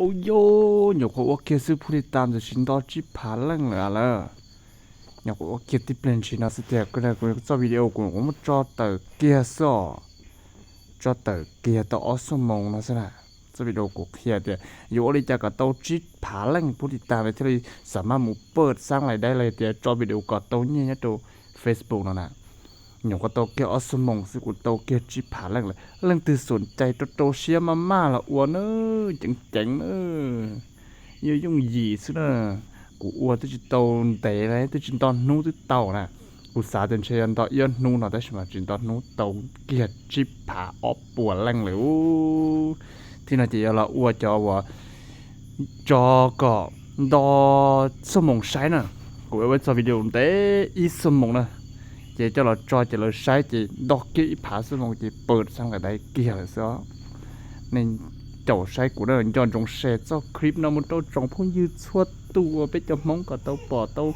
Ub yuj, nyuam qhuav ua kiag xwb phub li tas ntxawm tsis nto tsib phav leej lawm lawm. Nyuam qhuav ua kiag tib pliag ntshis no xwb tiag, kuv txoj video kuv kuv muab tso tawm kiag xwb os. Tso tawm kiag tau ob xuab moos no xwb na. Txoj video kuv qhia tias yuav ua li cas kom tau tsib phav leej phub li tas thiaj li xam maj mus paj xab lais daib los tias tso video kom tau nyiaj nyob rau Facebook no na. Nyuam qhuav tau kiag ob xuab moos xwb kuv tau kiag tsib phav leej lawm. Leej twg xom cai rau rau siab maj maj los ua na, ceev ceev na, yooj yooj yim xwb na. Kuv ua twb tsis tau ntev na, twb tsis nto hnub twb tau na. Kuv xav tias ntshe yog nto ib ob hnub no tab sis mas tsis nto hnub tau kiag tsib phav ob puas leej lawm. Thiab no ces yuav los ua cov uas tso kom nto xuab moos saib na. Kuv ua txoj video ntev ib xuab moos na, ces coj los tso ces lawv saib ces nto kiag ib phav xuab moos ces paj xab lais daib kiag lawm xwb os. Nej caum saib kuv na, nco ntsoov share txoj clip no mus rau tsoom phooj ywg txhua tus uas peb cov Hmoob kom tau pom tau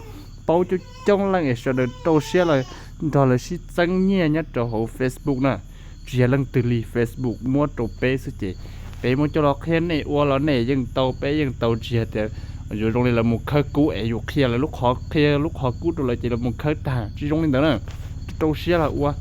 paub coob coob leej es sawv daws rau siab los nrog lawv sib txeeb nyiaj nyob rau hauv Facebook na. Tsis yog leej twg li, Facebook muab rau peb xwb ces peb muab coj los qhia nej ua los nej yeej tau, peb yeej tau, tsis yog tias yuav zoo li lawv mus khawb kub es yus qhia lawv lub qhov, qhia lub qhov kub rau lawv ces lawv mus khawb tag, tsis zoo li ntawd na. Rau siab los ua,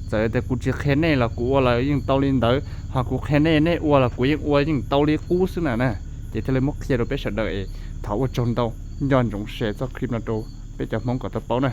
txawm tias kuv tsis qhia nej los kuv ua los yeej tau li ntawd, ho kuv qhia nej, nej ua los kuv yeej ua yeej tau li qub xwb na na. Ces thiaj li muab qhia rau peb sawv daws es thov ua tsaug ntau, nco ntsoov share txoj clip no rau peb cov Hmoob kom tau paub na.